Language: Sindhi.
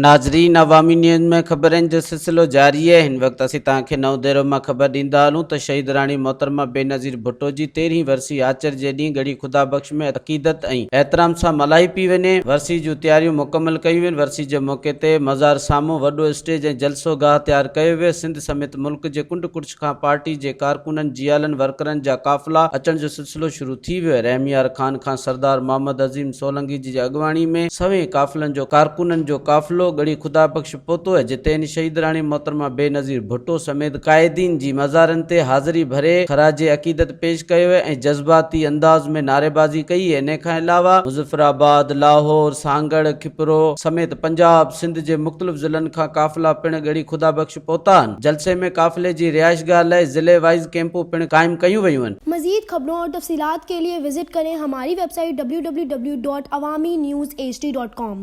ناظرين عوامي نيوز ۾ خبرن جو سلسلو جاري آهي هن وقت اسين توهان کي نئون ديرو مان خبر ڏيندا هلون ته شهيد راڻي محترمه بينظير ڀٽو جي تيرهين ورسي آچر جي ڏينهن ڳڙهي خدا بخش ۾ عقيدت ۽ احترام سان ملهائي پئي وڃي ورسي جون تياريون مڪمل ڪيون ويون ورسي جي موقعي تي مزار سامهون وڏو اسٽيج ۽ جلسو گاهه تيار ڪيو ويو سنڌ سميت ملڪ جي ڪنڊ ڪڙڇ کان پارٽي جي ڪارڪنن جيالن ورڪرن جا قافلا اچڻ جو سلسلو شروع ٿي ويو آهي. رحيم يار خان کان سردار محمد عظيم سولنگي جي اڳواڻي ۾ سوين قافلن جو ڪارڪنن جو قافلو ڳڙهي خدا بخش پهتو آهي جتي هن شهيد راڻي محترمه بينظير ڀٽو سميت قائدين جي مزارن تي حاضري ڀري خراج عقيدت پيش ڪيو ۽ جذباتي انداز ۾ نعريبازي ڪئي انهي کان علاوه مظفر آباد، لاهور، سانگهڙ، کپرو سميت پنجاب، سنڌ جي مختلف ضلعن کان قافلا پڻ ڳڙهي خدا بخش پهتا آهن. جلسي ۾ قافلي جي رهائشگاهه لاء ضلعي وائيز ڪيمپون پڻ قائم ڪيون ويون آهن. مزيد خبرون اور تفصيلات کے لئے وزٽ ڪرين ھماري web site www.awamiNewsHD.com.